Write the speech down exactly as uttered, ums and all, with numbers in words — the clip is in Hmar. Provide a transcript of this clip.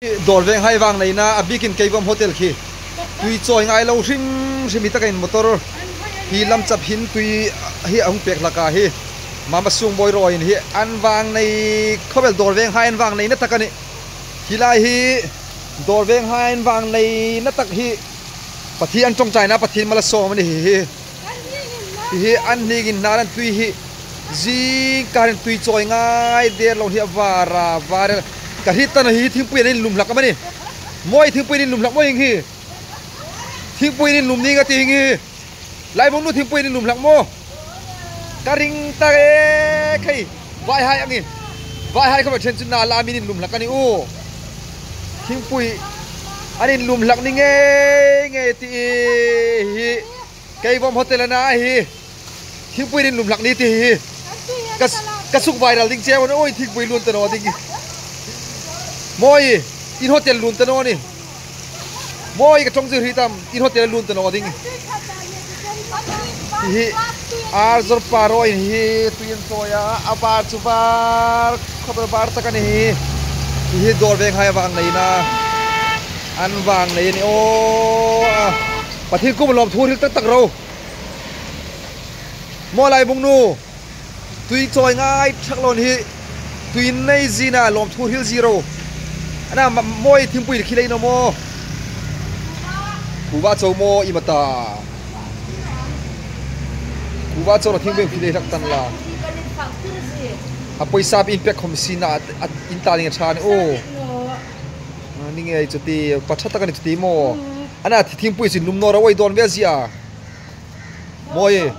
Dawrvenghai vangneina a bikin Keivom Hotel khi tui chawi ngai lo hrim hrim hi taka in motor hi lam chap hin tui hi a hung pek hlak a hi. Mama Sungbawi rawi in hi an vangnei khawp el, Dawrvenghai an vangneina tak a nih. Hi lai hi Dawrvenghai an vangneina tak hi Pathian ṭawngṭaina Pathian mal a sawm a ni hi hi. Hi hi an hning inhnar an tui hi. Zing ka hin tui chawi ngai der lo hi a var a var. Ka hriet ta naw hi thingpui an inlum hlak am a ni? Mawi, thingpui an inlum hlak maw hieng hi? Thingpui an inlum ning a ti hieng hi. Laibung nu, thingpui an inlum hlak maw? Ka ring ta e khai. Vaihai ang i. Vaihai khawm a ṭhen chu nala mi an inlum hlak a ni u. Thingpui an inlum hlak ni ngei ngei ti hi. Keivom Hotel a na hi. Thingpui an inlum hlak ni ti hi. Ka, ka suk viral ding che a ni, oi, thingpui lun ta naw ding. Mawi, in hotel lun ta naw ni. Mawi, ka ṭawng chu hriet am, in hotel lun ta naw ding. Hi, ar zor pa rawi in hi, tui an chawi a, a var chu var, khawp el var tak a ni hi. Hi Dawrvenghai a vangneina. An vangnei a ni aw. Pathian kuoma lawmthu hril tak tak ro. Maw laibung nu. Tui chawi ngai ṭhak lo hi. Tui nei zina lawmthu hril zie ro. A na ma, mawi, thingpui khi lei naw maw? Kuva chawi maw i ma ta. Kuva chawi naw, thingpui khi lei hlak ta naw la. A poisa pi in pek khawm si na a, a in ta ding a ṭha ni u. A, ni ngei chu ti, pa ṭha tak a ni chu ti maw? A na thingpui chu inlum naw ro, oi, dawn ve zie a. Mawi.